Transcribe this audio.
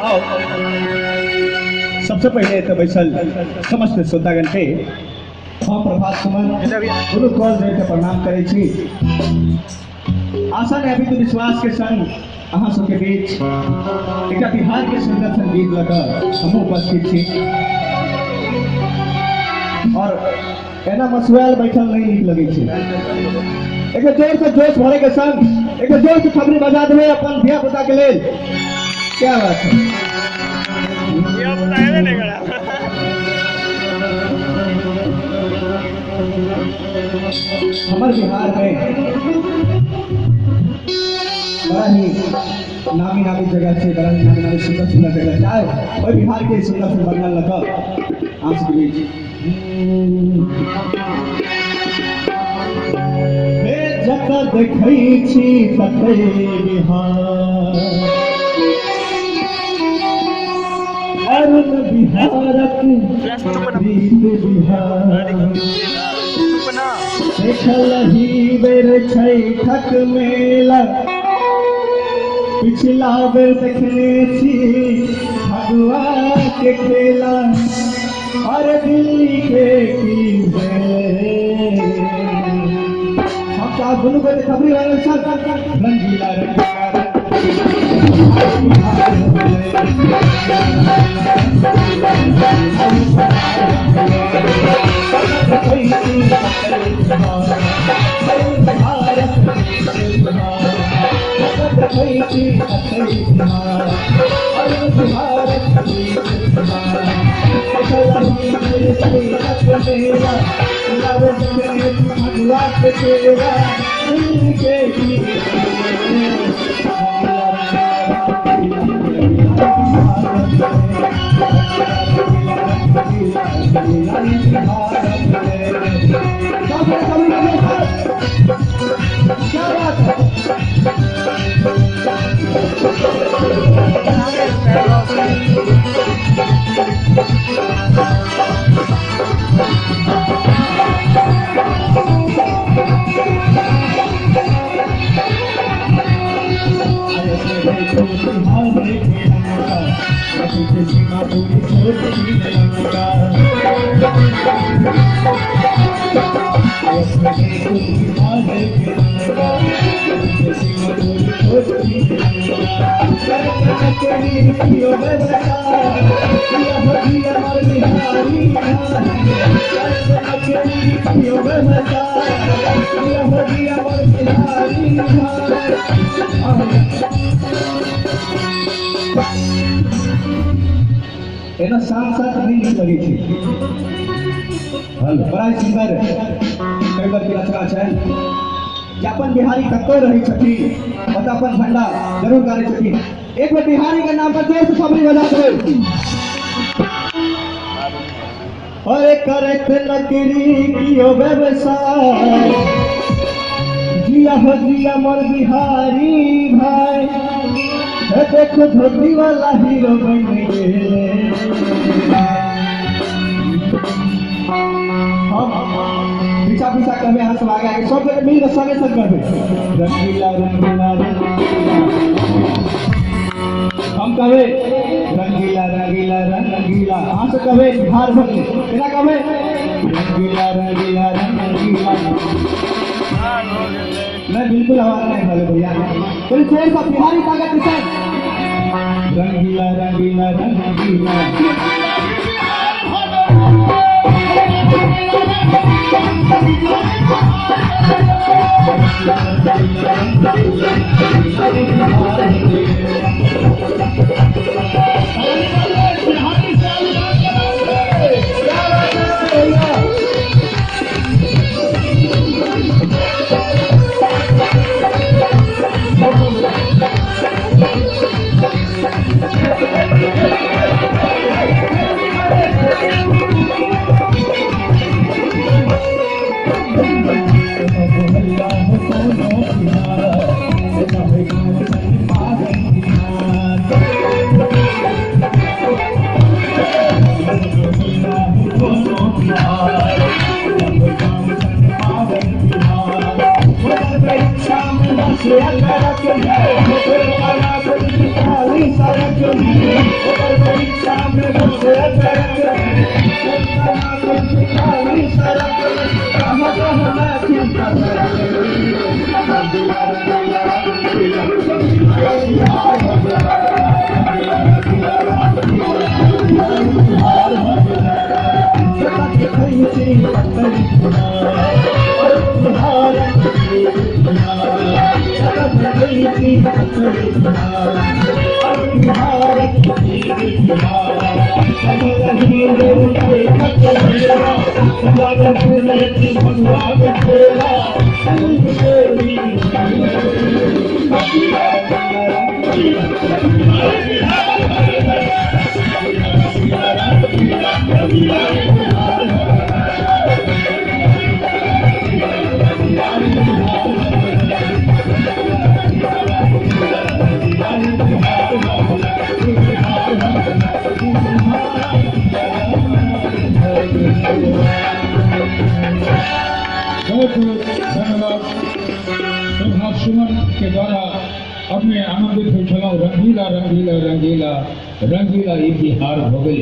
आओ सबसे पहले तो बैसल समस्त श्रोतागण के हम प्रभात सुमन गुरु कॉल जोड़ के प्रणाम करै छी। आशा ने अभी तो विश्वास के संग अहाँ सबके बीच एक बिहार के सुंदर संगीत लगा हम उपस्थित छी। और एना मसुआल बैठल नहीं नीक लगै छै। एक जोर से जोश भरे के संग एक जोर से खबरी बजा देबै अपन धिया पुता के लेल। क्या बात है, हमारे बिहार में बड़ा ही नामी नामी जगह से, बड़ा ही नामी नामी सुंदर सुंदर जगह जाए और बिहार के सुंदर सुंदर वर्णन लगा आप सबके बीच। जतऽ देखै छी ततै बिहार, अरुण बिहारक प्रीत बिहार, देखल ही बेर छैठक मेला, पिछला बेर देखने छी फगुआ के खेला, और दिल्ली के की भेलै। हम चार दुनू गोटे खबरी वाला रंगीला रंगीला क्या बात है। एना साथ साथ नहीं नीक लगे छै। बड़ा सुंदर कई बार के रचना छै जे अपन बिहारी कतौ रहै छथिन ओतऽ अपन झंडा जरूर गाड़ै छथिन। एक बेर बिहारी के नाम पर जोर से सबरी बजा देबै। अरे करैत नकरी कियो व्यवसाय, जिया हो जिया मोर बिहारी भाई, देखो धोती वाला हीरो बन गेले। हम पीछा पीछा कहबे अहाँ सब आगे आगे सब मिल के संगे संग कहबे रंगीला रंगीला रंगीला। हम कहबे रंगीला रंगीला रंगीला, अहाँ सब कहबे बिहार भर के केना कहबे रंगीला रंगीला रंगीला। मैं बिल्कुल आवाज नहीं भाले भैया, बोले जोर सा बिहारी ताकत के साथ रंगीला रंगीला रंगीला। बहुत बहुत धन्यवाद। प्रभात सुमन के द्वारा अपने आनंदित हो। रंगीला रंगीला रंगीला रंगीला ई बिहार हो गई।